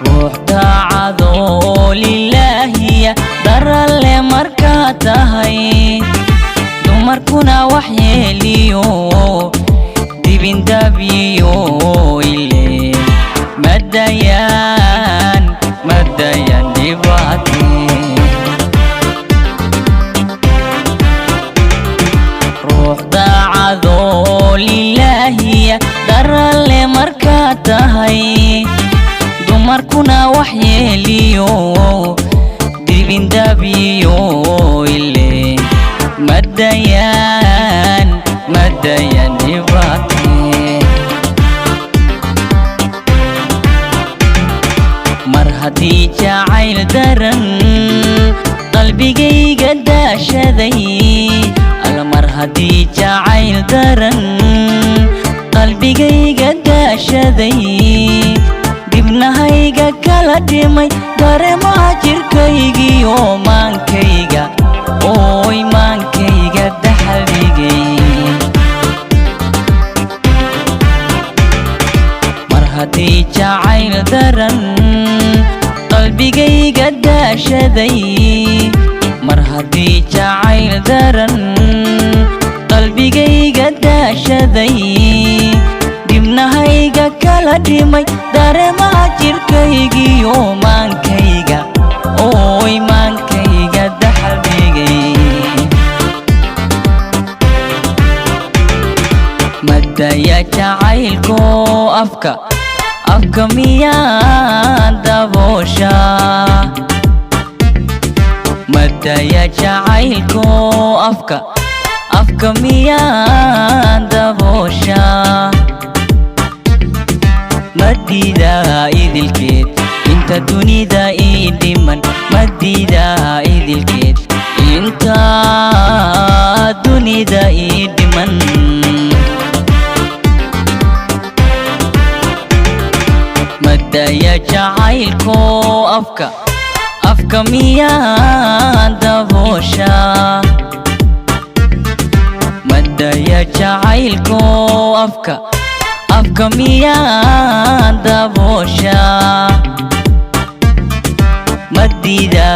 Ruux daacadoo lilaahiya daralle markaa tahay, dumarkuna wax yeeliyo dibindabyiyo ile madayaan madayaan dhibaate. Ruux daacadoo lilaahiya daralle markaa tahay, dumarkuna wax yeeliyo dibindabyiyo ile madayaan madayaan dhibaate. Mar haddii jacayl daran qalbigayga daashaday, alla mar haddii jacayl daran qalbigayga daashaday, dibnahayga kala dhimay dareemaha jirkaygiyo maankayga, ooy maankayga daxaldhigay. Mar haddii jacayl daran qalbigayga daashaday, mar haddii jacayl daran qalbigayga daashaday, dibnahayga kala dhimay dareemaha jirkaygiyo maankayga, ooy maankayga daxaldhigay. Madaya jacaylko afka afka miyaa daboosha? Madaya jacaylko afka afka miyaa daboosha? Madiida idilkeed inta dunida ii dhiman, madiida idilkeed inta dunida ii dhiman. Madaya jacaylko afka afka miyaa daboosha? Madaya jacaylko afka afka miyaa daboosha? Madiida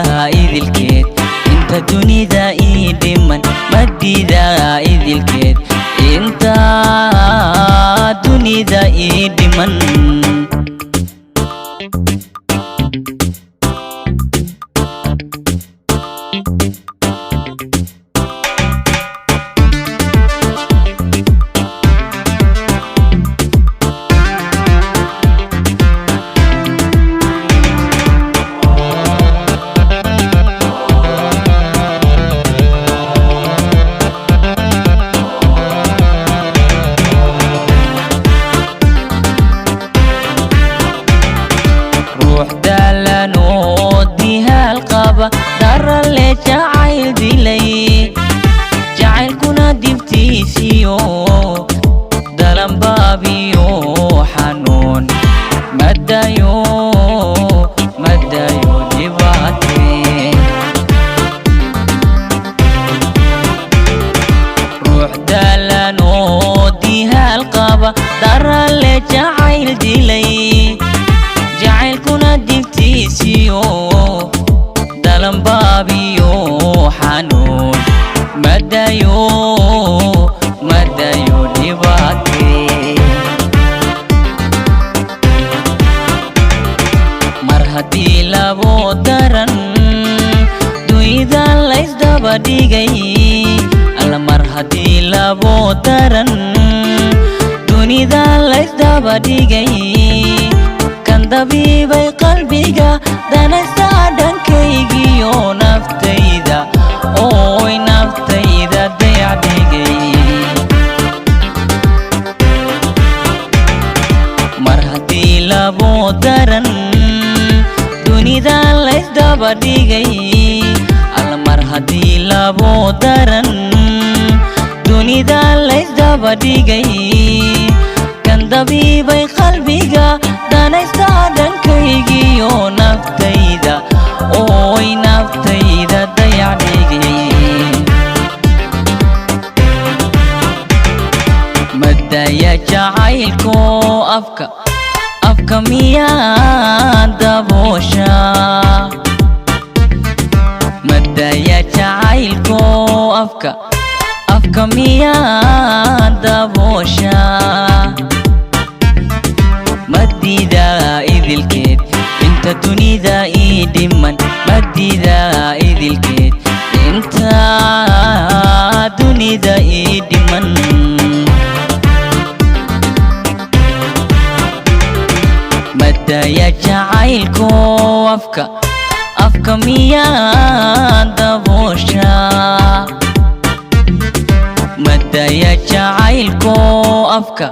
idilkeed inta dunida ii dhiman, madiida idilkeed inta dunida ii dhiman. Ruux daalan oo dihaal qaba daralle jacayl dilay, jacaylkuna dibtiisiyo dalanbaabiyo xanuun madayo madayo dhibaate. Ruux daalan oo dihaal qaba daralle jacayl dilay, jacaylkuna dibtiisiyo dalanbaabiyo xanuun madayo madayo dhibaate. Mar haddii labo daran dunida laysdaba dhigay, alla mar haddii labo daran dunida laysdaba dhigay, kan dabiibay qalbiga danaysta dhankaygiyo naftayda, ooy naftayda dayacdhigay. Mar haddii labo daran dunida laysdaba dhigay, Alla, mar haddii labo daran dunida laysdaba dhigay, kan dabiibay qalbiga danaysta dhankaygiyo naftayda, ooy naftayda dayacdhigay. Madaya jacaylko afka, afka miyaa daboosha? Madaya jacaylko afka, afka miyaa daboosha? Madida idilkeed inta dunida ii dhiman, madida idilkeed inta dunida ii dhiman. Madaya jacaylko afka, afka miyaa daboosha? Madaya jacaylko afka,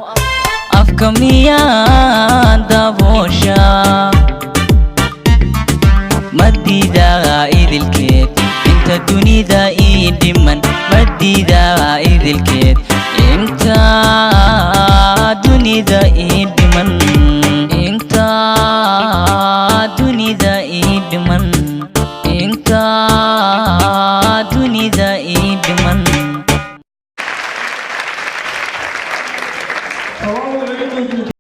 afka miyaa daboosha? Madida idilkeed inta dunida ii dhiman, madida idilkeed.